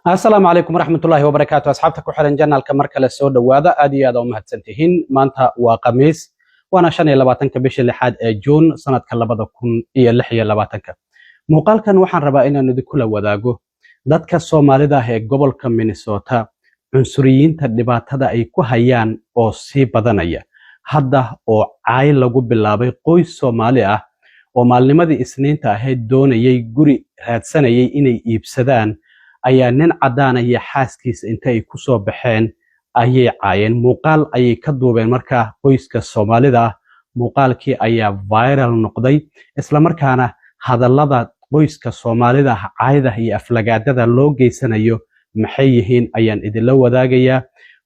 Asalaamu calaykum waraxmatullaahi wabarakaatu. Asxaabta ku xiran channelka, mar kale soo dhowaada. Aad iyo aad u mahadsantihiin. Maanta waa Khamiis, waana 25-ka bisha lixaad ee Juun, sanadka 2026-ka. Muuqaalkan waxaan rabaa inaan idinkula wadaago dadka Soomaalida ah ee gobolka Minnesota, cunsuriyiinta dhibaatada ay ku hayaan oo sii badanaya hadda, oo caay lagu bilaabay qoys Soomaali ah oo maalnimadii Isniinta ahayd doonayay guri, raadsanayay inay iibsadaan, ayaa nin caddaana iyo xaaskiisa inta ay ku soo baxeen ayay caayeen. Muuqaal ayay ka duubeen. Markaa qoyska Soomaalida ah muuqaalkii ayaa viral noqday, islamarkaana hadallada qoyska Soomaalida ah, caayda iyo aflagaadada loo geysanayo maxay yihiin ayaan idinla wadaagayaa.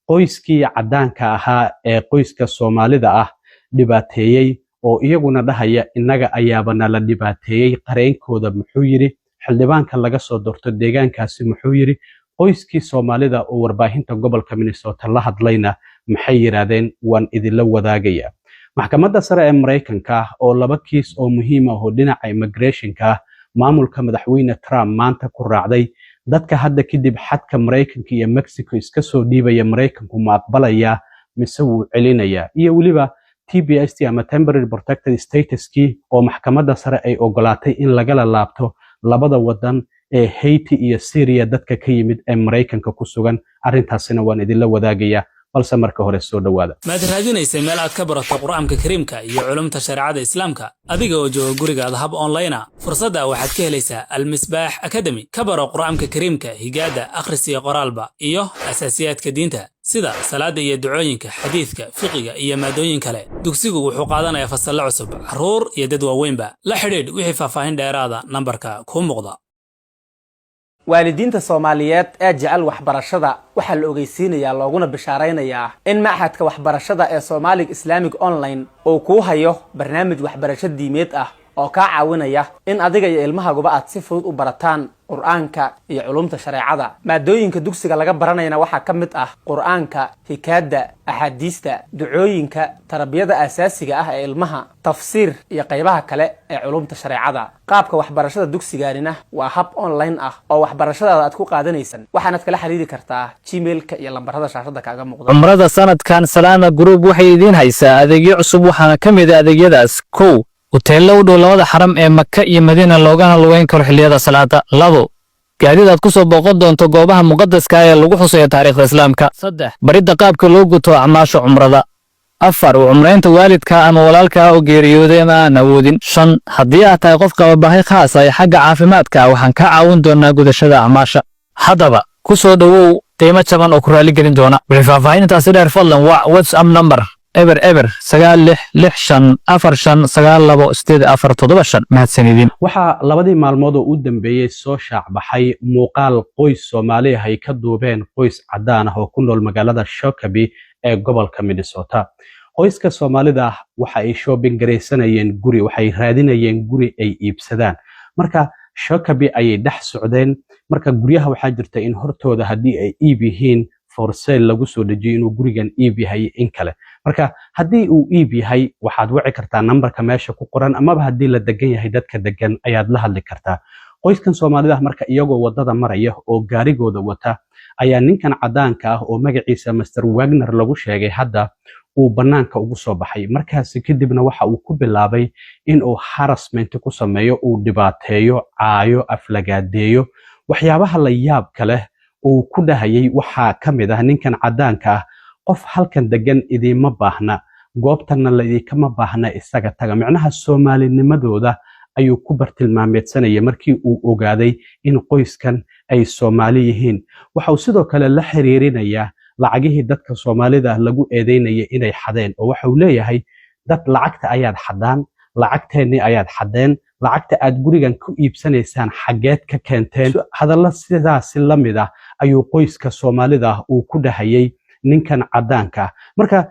Qoyskii caddaanka ahaa ee qoyska Soomaalida ah dhibaateeyey oo iyaguna dhahaya innaga ayaaba nala dhibaateeyey, qareenkooda muxuu yidhi? Xildhibaanka laga soo doorto deegaankaasi muxuu yidhi? Qoyskii Soomaalida oo warbaahinta gobolka Minnesota la hadlayna maxay yidhaahdeen? Waan idinla wadaagayaa. Maxkamadda sare ee Maraykanka oo laba kiis oo muhiim ah oo dhinaca immigrationka ah maamulka Madaxweyne Trump maanta ku raacday, dadka hadda kadib xadka Maraykanka iyo Mexico iska soo dhiibaya, Maraykanku ma aqbalayaa mise wuu celinayaa? Iyo weliba TPS ama temporary protected statuskii oo maxkamadda sare ay ogolaatay in lagala laabto labada wadan ee Haiti iyo Syria dadka ka yimid ee Maraykanka ku sugan. Arrintaasina waan idinla wadaagayaa, balse marka hore soo dhowaada. Maad raadinaysay meel aad ka barato Qur'aanka Kariimka iyo culumta shareecada Islaamka adiga oo jooga gurigaada hab online ah? Fursadda waxaad ka helaysaa Almisbaax Academy. Ka baro Qur'aanka Kariimka, higaadda, akhris iyo qoraalba, iyo asaasiyaadka diinta sida salaada iyo ducooyinka, xadiiska, fiqiga iyo maadooyin kale. Dugsigu wuxuu qaadanayaa fasallo cusub, carruur iyo dad waaweynba. La xidhiidh wixii faahfaahin dheeraada nambarka kuu muuqda. Waalidiinta Soomaaliyeed ee jecel waxbarashada waxaa la ogeysiinayaa looguna bishaaraynayaa in machadka waxbarashada ee Somali Islamic Online uu kuu hayo barnaamij waxbarasho diimeed ah oo kaa caawinaya in adiga iyo ilmahaguba aad si fudud u barataan Qur-aanka iyo culumta shareecada. Maadooyinka dugsiga laga baranayana waxaa ka mid ah Qur-aanka, hikaada, axaadiista, ducooyinka, tarbiyada asaasiga ah ee ilmaha, tafsiir iyo qaybaha kale ee culumta shareecada. Qaabka waxbarashada dugsigaanina waa hab online ah oo waxbarashadaada aad ku qaadanaysan. Waxaanaad kala xiriiri kartaa Gmailka iyo lambarada shaashada kaaga muuqda. Cumrada sanadkan Salaama Group waxay idiin haysaa adeegyo cusub. Waxaana ka mid ah adeegyadaas: 1, huteello u dhow labada xaram ee Maka iyo Madiina, loogana lugeyn karo xilliyada salaada; 2, gaadiid aad ku soo booqan doonto goobaha muqadaska ee lagu xusayo taariikhda Islaamka; 3, baridda qaabka loo guto acmaasha cumrada; 4, u cumraynta waalidka ama walaalka oo geeriyooday ama aan awoodin; 5, haddii aad tahay qof qaba baahi khaas ah ee xagga caafimaadka, waxaan kaa caawin doonaa gudashada acmaasha. Haddaba ku soo dhowow qiimo jaban oo ku raaligelin doona. Wixii faahfaahintaasi dheer, fadlan wac WhatsApp number 00966654592847. Mahadsanidin. Waxaa labadii maalmood oo u dambeeyey soo shaacbaxay muuqaal qoys Soomaali ah ay ka duubeen qoys caddaan ah oo ku nool magaalada Shakopee ee gobolka Minnesota. Qoyska Soomaalida ah waxa ay shopping garaysanayeen guri, waxay raadinayeen guri ay iibsadaan. Marka Shakopee ayay dhex socdeen. Marka guryaha waxaa jirta in hortooda haddii ay iib yihiin for sale lagu soo dejiyo, inuu gurigan iib yahay in kale. Marka haddii uu iib yahay, waxaad wici kartaa nambarka meesha ku qoran, amaba haddii la degan yahay, dadka degan ayaad la hadli kartaa. Qoyskan Soomaalida ah marka iyagoo wadada maraya oo gaarigooda wata ayaa ninkan caddaanka ah oo magaciisa Master Wagner lagu sheegay hadda uu bannaanka ugu soo baxay. Markaasi kadibna waxa uu ku bilaabay in uu harassment ku sameeyo, uu dhibaateeyo, caayo, aflagaadeeyo. Waxyaabaha la yaabka leh uu ku dhahayay waxaa ka mid ah ninkan caddaanka ah: "Qof halkan degan idiima baahna, goobtanna laidinkama baahna, isaga taga." Micnaha Soomaalinimadooda ayuu ku bartilmaameedsanayay markii uu ogaaday in qoyskan ay Soomaali yihiin. Waxa uu sidoo kale la xiriirinayaa lacagihii dadka Soomaalida lagu eedeynayay inay xadeen, oo waxa uu leeyahay: "Dad lacagta ayaad xadaan, lacagteennii ayaad xadeen, lacagta aad gurigan ku iibsanaysaan xaggeed ka keenteen?" Hadallo sidaasi la mid ah ayuu qoyska Soomaalida ah uu ku dhahayay ninkan caddaanka ah. Marka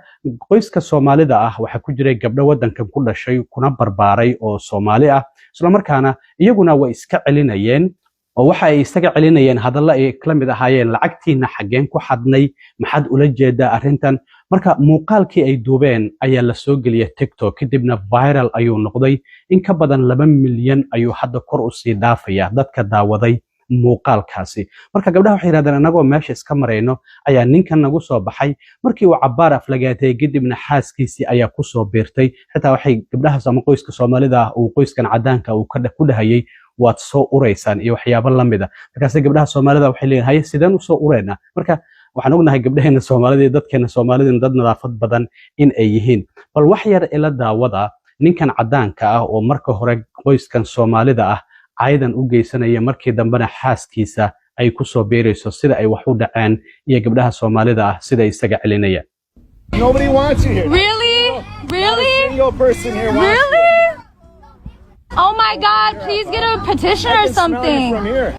qoyska Soomaalida ah waxaa ku jiray gabdho waddankan ku dhashay kuna barbaaray oo Soomaali ah, islamarkaana iyaguna way iska celinayeen, oo waxa ay isaga celinayeen hadallo ay kala mid ahaayeen: "Lacagtiina xaggeen ku xadnay? Maxaad ula jeedaa arrintan?" Marka muuqaalkii ay duubeen ayaa la soo geliyay TikTok, kadibna viral ayuu noqday. In ka badan 2 milyan ayuu hadda kor u sii dhaafaya dadka daawaday. Muuqaalkaasi marka gabdhaha waxay yidhahdeen, anagoo meesha iska marayno ayaa ninkan nagu soo baxay. Markii uu cabbaar aflagaatay kadibna xaaskiisii ayaa kusoo biirtay. Xitaa waxay gabdhahaas ama qoyska Soomaalida ah uu qoyskan cadaanka uu ku dhahayay, "Waad soo ureysaan," iyo waxyaabo la mid a. Markaase gabdhaha Soomaalida waxay leeyihin, "Haye, sideen usoo ureynaa?" Marka waxaan ognahay gabdhaheena Soomaalida iyo dadkeena Soomaalida dad nadaafad badan in ay yihiin. Bal wax yar ila daawada ninkan cadaanka ah oo marka hore qoyskan Soomaalida ah caydan u geysanaya, markii dambena xaaskiisa ay ku soo biirayso, sida ay wax u dhaceen iyo gabdhaha Soomaalida ah sida ay isaga celinayaan. Nobody wants you here. Really? Not a Really? single person here wants Really? Oh my God, please get a petition you. I or can smell you something. from here.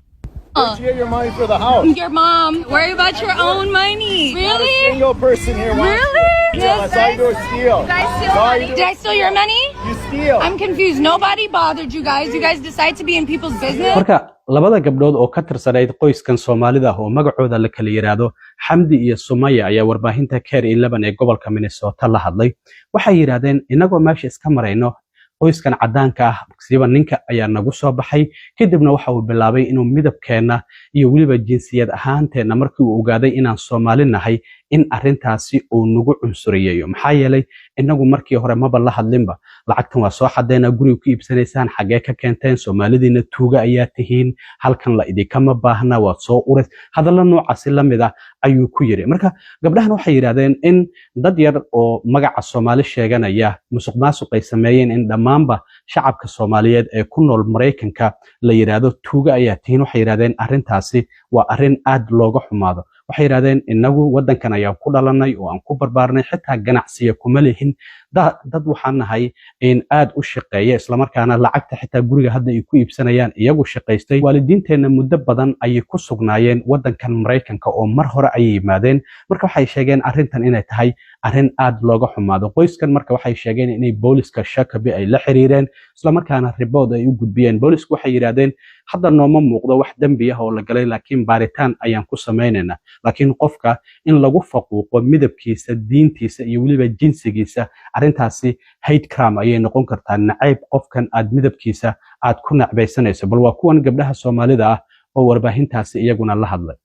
Where'd you get your money for the house? Your mom. Worry about your own money. Not a Really? single person here wants Really? you. Steal. That's all you do is steal. Did I steal That's all money? you do Did I steal your money? You steal. I'm confused. Nobody bothered you guys. You guys decide to be in people's business. Marka labada gabdhood oo ka tirsanayd qoyskan Soomaalida ah oo magacooda la kala yidhaahdo Xamdi iyo Sumaya ayaa warbaahinta KARE 11 ee gobolka Minnesota la hadlay. Waxay yidhaahdeen, inagoo meesha iska marayno, qoyskan cadaanka ah, siba ninka ayaa nagu soo baxay. Kadibna waxa uu bilaabay inuu midabkeenna iyo weliba jinsiyad ahaanteenna, markii uu ogaaday inaan Soomaali nahay, in arrintaasi uu nagu cunsuriyeeyo. Maxaa yeelay, inagu markii hore maba la hadlinba. "Lacagtan waa soo xadeena, guriga ku iibsanaysaan, xaggee ka keenteen? Soomaalidiina tuuga ayaa tihiin, halkan la idinkama baahna, waad soo ures." Hadallo noocaasi la mid ah ayuu ku yiri. Marka gabdhahan waxay yidhahdeen in dad yar oo magaca Soomaali sheeganaya musuq maasuq ay sameeyeen, in dhammaanba shacabka Soomaaliyeed ee ku nool Maraykanka la yidhaahdo tuuga ayaa tihiin, waxay yidhahdeen arrintaasi waa arrin aad looga xumaado. Waxay yidhahdeen, inagu waddankan ayaan ku dhalanay oo aan ku barbaarnay, xitaa ganacsiya kuma lihin. Dad waxaan nahay in aad u shaqeeya, islamarkaana lacagta xitaa guriga hadda ay ku iibsanayaan iyagu shaqaystay. Waalidiinteenna muddo badan ayay ku sugnaayeen waddankan Maraykanka oo mar hore ayay yimaadeen. Marka waxay sheegeen arrintan inay tahay arrin aad looga xumaado. Qoyskan marka waxay sheegeen inay booliska Shakopee ay la xiriireen, islamarkaana report ay u gudbiyeen. Boolisku waxay yidhaahdeen, hadda nooma muuqdo wax dembi ah oo la galay, laakiin baaritaan ayaan ku samaynaynaa. Laakiin qofka in lagu faquuqo midabkiisa, diintiisa iyo weliba jinsigiisa, arrintaasi hate crime ayay noqon kartaa, nacayb qofkan aad midabkiisa aad ku nacbaysanayso. Bal waa kuwan gabdhaha Soomaalida ah oo warbaahintaasi iyaguna la hadlay.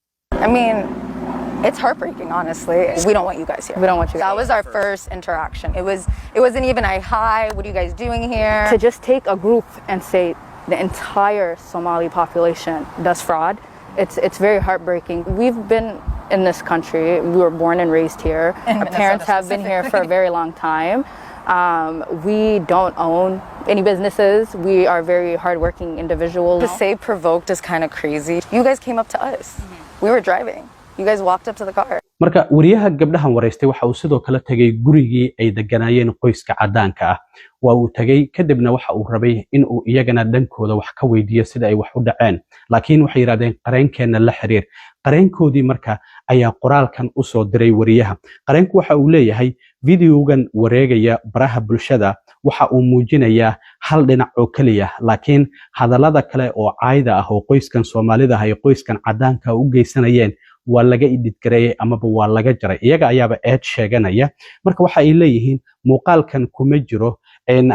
I mean, it's heartbreaking, honestly. We don't want you guys here. We don't want you That guys. was our first interaction. It wasn't even a "Hi, what are you guys doing here?" To just take a group and say the entire Somali population does fraud, it's very heartbreaking. We've been in this country. We were born and raised here. In Our parents Minnesota have been here for a specifically. very long time. We don't own any businesses. We are very hardworking individuals. To say provoked is kind of crazy. You guys came up to us. We were driving. You guys walked up to the car. Marka wariyaha gabdhahan waraystay waxa uu sidoo kale tegay gurigii ay deganaayeen qoyska caddaanka ah. Waa uu tegey, kadibna waxa uu rabay in uu iyagana dhankooda wax ka weydiiyo sida ay wax u dhaceen, laakiin waxay yidhahdeen, "Qareenkeenna la xiriir." Qareenkoodii marka ayaa qoraalkan usoo diray wariyaha. Qareenku waxa uu leeyahay, videogan wareegaya baraha bulshada waxa uu muujinayaa hal dhinac oo keliya, laakiin hadallada kale oo caayda ah oo qoyskan Soomaalida ah ay qoyskan caddaanka u geysanayeen waa laga edit gareeyey amaba waa laga jaray. Iyaga ayaaba eed sheeganaya. Marka waxa ay leeyihiin, muuqaalkan kuma jiro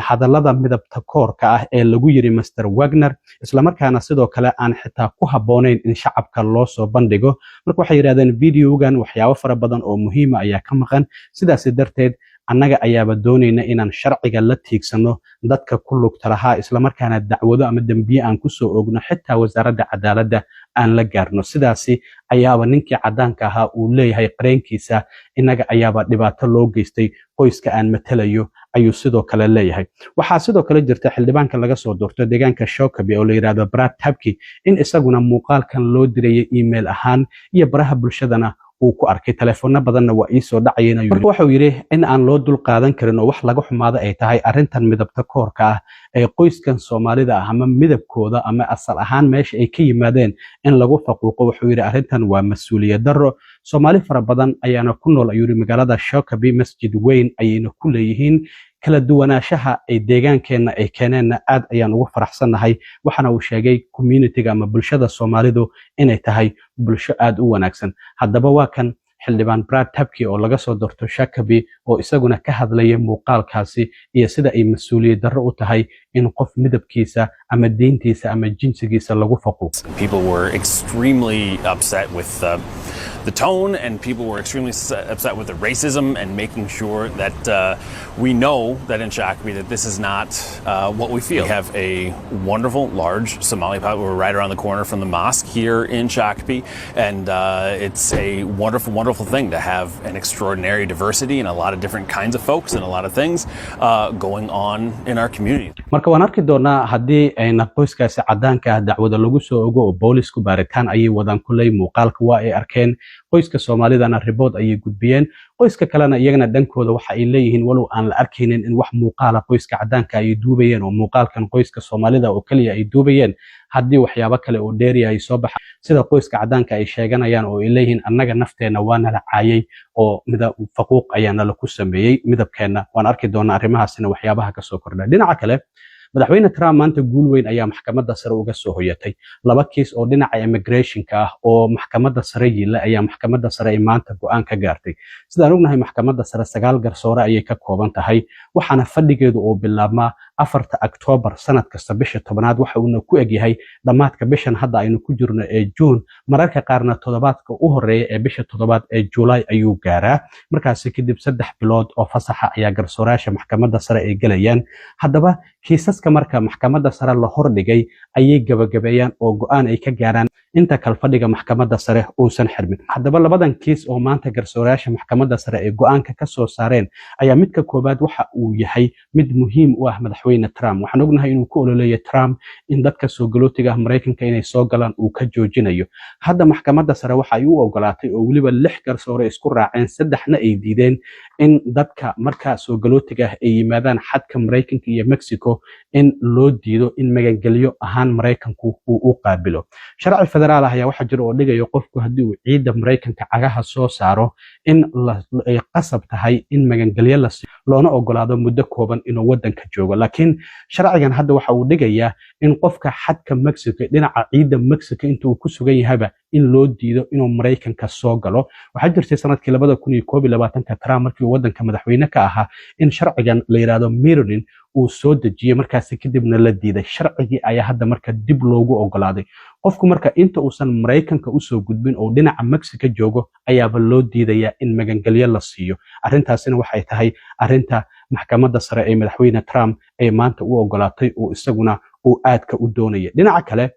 hadallada midabta koorka ah ee lagu yiri Mister Wagner, islamarkaana sidoo kale aan xitaa ku habboonayn in shacabka loo soo bandhigo. Marka waxay yidhahdeen, videogan waxyaabo fara badan oo muhiima ayaa ka maqan, sidaasi darteed annaga ayaaba doonayna inaan sharciga la tiigsano dadka ku lugta lahaa, islamarkaana dacwado ama dembiye aan kusoo ogno, xitaa Wasaaradda Cadaaladda aan la gaarno. Sidaasi ayaaba ninkii caddaanka ahaa uu leeyahay qareenkiisa. Innaga ayaaba dhibaato loo geystay, qoyska aan matalayo, ayuu sidoo kale leeyahay. Waxaa sidoo kale jirta xildhibaanka laga soo doorto deegaanka Shakopee oo la yidhahdo Brad Tabke in isaguna muuqaalkan loo dirayay email ahaan iyo baraha bulshadana uu ku arkay. "Telefono badanna waa iisoo dhacayeen," ayuu. Marka waxuu yidhi in aan loo dul qaadan karin oo wax laga xumaado ay tahay arrintan midabta koorka ah ee qoyskan Soomaalida ah ama midabkooda ama asal ahaan meesha ay ka yimaadeen in lagu faquuqo. Wuxuu yidhi, arrintan waa mas-uuliyad darro. Soomaali fara badan ayaana ku nool, ayuu yidhi, magaalada Shakopee, masjid weyn ayayna ku leeyihiin. Kala duwanaanshaha ay deegaankeenna ay keeneenna aad ayaan ugu faraxsannahay. Waxaana uu sheegay communityga ama bulshada Soomaalidu inay tahay bulsho aad u wanaagsan. Haddaba waa kan xildhibaan Brad Tabke oo laga soo doorto Shakopee oo isaguna ka hadlaya muuqaalkaasi iyo sida ay mas-uuliyad darro u tahay in in qof midabkiisa ama diintiisa ama jinsigiisa lagu faquuqo. People were extremely upset with the tone, and people were extremely upset with the racism, and making sure that we know that in Shakopee that this is not what we feel. We have a wonderful, large Somali pop. We're right around the corner from the mosque here in Shakopee, and it's a wonderful, wonderful thing to have an extraordinary diversity and a lot of different kinds of folks and a lot of things going on in our community. Marka waan arki doonaa haddii ayna qoyskaasi caddaanka ah dacwada lagu soo ogo oo boolisku baaritaan ayay wadaan. Kulley muuqaalka waa ay arkeen, qoyska Soomaalidana report ayay gudbiyeen. Qoyska kalena iyagana dhankooda waxa ay leeyihiin, walow aan la arkaynin in wax muuqaala qoyska caddaanka ay duubayeen oo muuqaalkan qoyska Soomaalida oo keliya ay duubayeen, haddii waxyaabo kale oo dheeriya ay soo baxa sida qoyska caddaanka ay sheeganayaan oo ay leeyihiin annaga nafteenna waa nala caayay oo midab faquuq ayaa nala ku sameeyey midabkeenna, waan arki doonaa arrimahaasina waxyaabaha kasoo kordha. Dhinaca kale, Madaxweyne Trump maanta guul weyn ayaa Maxkamadda Sare uga soo hoyatay. Laba kiis oo dhinaca immigrationka ah oo Maxkamadda Sare yiila ayaa Maxkamadda Sare ay maanta go'aan ka gaartay. Sidaan ognahay, Maxkamadda Sare sagaal garsoore ayay ka kooban tahay, waxaana fadhigeedu uu bilaabmaa 4-ta Oktoobar sanad kasta, bisha 10aad, waxa uuna ku egyahay dhammaadka bishan hadda aynu ku jirno ee Juun. Mararka qaarna toddobaadka u horeeya ee bisha 7aad ee Juulaay ayuu gaaraa. Markaasi kadib 3 bilood oo fasaxa ayaa garsoorayaasha Maxkamadda Sare ay gelayaan. Haddaba kiisaska marka Maxkamadda Sare la hordhigay ayay gabagabeeyaan oo go'aan ay ka gaaraan inta kalfadhiga Maxkamadda Sare uusan xirmin. Haddaba labadan kiis oo maanta garsoorayaasha Maxkamadda Sare ay go'aanka ka soo saareen ayaa midka koowaad waxa uu yahay mid muhiim u ah Madaxweyne Trump. Waxaan ognahay inuu ku ololeeya Trump in dadka soo galootiga ah Maraykanka inay soo galaan uu ka joojinayo. Hadda Maxkamadda Sare waxa ay u ogolaatay, oo weliba lix garsoore isku raaceen, saddexna ay diideen, in dadka markaa soo galootiga ah ay yimaadaan xadka Maraykanka iyo Mexico in loo diido in magangelyo ahaan Maraykanku uu u qaabilo. Sharci federaal ah ayaa waxaa jira oo dhigayo qofku haddii uu ciidda Maraykanka cagaha soo saaro in ay qasab tahay in magangelyo la siiyo, loona ogolaado muddo kooban inuu wadanka joogo. Laakiin sharcigan hadda waxa uu dhigayaa in qofka xadka Mexico, dhinaca ciidda Mexico inta uu ku sugan yahaba, in loo diido inuu Maraykanka soo galo. Waxaa jirtay sanadkii 2021-ka, Trump markii uu wadanka madaxweyne ka ahaa, in sharcigan la yidhaahdo mirroring uu soo dejiyey, markaasi kadibna la diiday. Sharcigii ayaa hadda marka dib loogu ogolaaday. Qofku marka inta uusan Maraykanka usoo gudbin oo dhinaca Mexico joogo ayaaba loo diidayaa in magangelyo la siiyo. Arrintaasina waxay tahay arrinta Maxkamadda Sare ee Madaxweyne Trump ay maanta u ogolaatay oo isaguna uu aadka u doonaya. Dhinaca kale,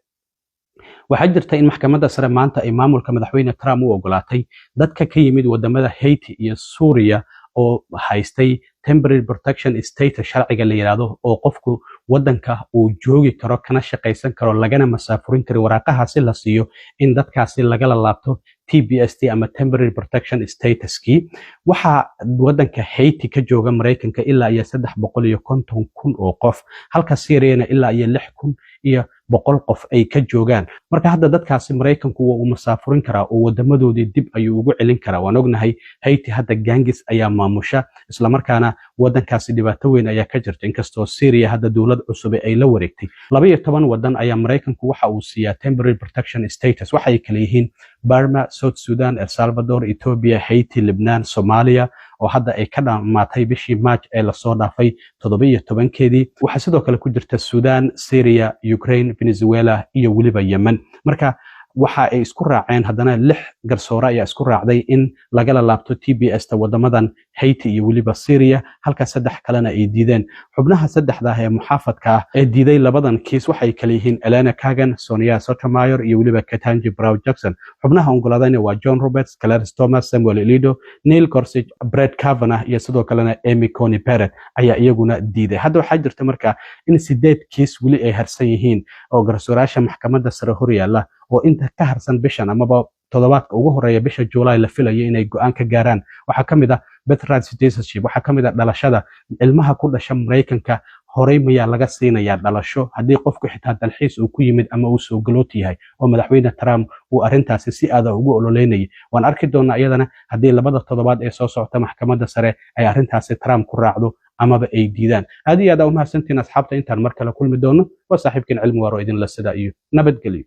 waxaa jirta in Maxkamadda Sare maanta ay maamulka Madaxweyne Trump u ogolaatay dadka ka yimid wadamada Haiti iyo Suuriya oo haystay temporary protection status, sharciga la yidhaahdo oo qofku wadanka uu joogi karo kana shaqaysan karo lagana masaafurin karo, waraaqahaasi la siiyo, in dadkaasi lagala laabto TPS ama temporary protection statuskii. Waxaa wadanka Haiti ka jooga Maraykanka ilaa iyo 350,000 oo qof, halka Syriana ilaa iyo 6,100 qof ay ka joogaan. Marka hadda dadkaasi Maraykanku waa uu masaafurin karaa oo wadamadoodii dib ayuu ugu celin karaa. Waan ognahay Haiti hadda gangs ayaa maamusha, islamarkaana wadankaasi dhibaato weyn ayaa ka jirta, inkastoo Syria hadda dowlad cusub ay la wareegtay. 12 wadan ayaa Maraykanku waxa uu siiyaa temporary protection status. Waxay kala yihiin Burma, South Sudan, El Salvador, Ethiopia, Haiti, Lebnan, Somalia oo hadda ay ka dhamaatay bishii March ee lasoo dhaafay 17-keedii. Waxaa sidoo kale ku jirta Sudan, Syria, Ukraine, Venezuela iyo weliba Yemen. Marka waxa ay isku raaceen haddana, lix garsoore ayaa isku raacday in lagala laabto TPS ta wadamadan Haiti iyo weliba Syria, halka saddex kalena ay diideen. Xubnaha saddexda ah ee muxaafadka ah ee diiday labadan kiis waxay kala yihiin Elena Kagan, Sonia Sotomayor iyo weliba Ketanji Brown Jackson. Xubnaha oggolaadayna waa John Roberts, Clarence Thomas, Samuel Alito, Neil Gorsuch, Brett Kavanaugh iyo sidoo kalena Amy Coney Barrett ayaa iyaguna diiday. Hadda waxaa jirta marka in sideed kiis weli ay harsan yihiin oo garsoorayaasha Maxkamadda Sare horyaala, oo inta ka harsan bishan amaba toddobaadka ugu horeeya bisha July la filayo inay go'aan ka gaaraan. Waxaa ka mid ah birthright citizenship, waxaa ka mid ah dhalashada ilmaha ku dhasha Maraykanka, horey mayaa laga siinayaa dhalasho haddii qofku xitaa dalxiis uu ku yimid ama uu soo galooti yahay, oo Madaxweyne Trump uu arrintaasi si aada ugu ololeynayay. Waan arki doonaa iyadana haddii labada toddobaad ee soo socota Maxkamadda Sare ay arrintaasi Trump ku raacdo amaba ay diidaan. Aad iyo aad aa umahadsantihiin asxaabta. Intaan mar kale kulmi doono, waa saaxiibkiin Cilmi Waaro idinla sida iyo nabadgelyo.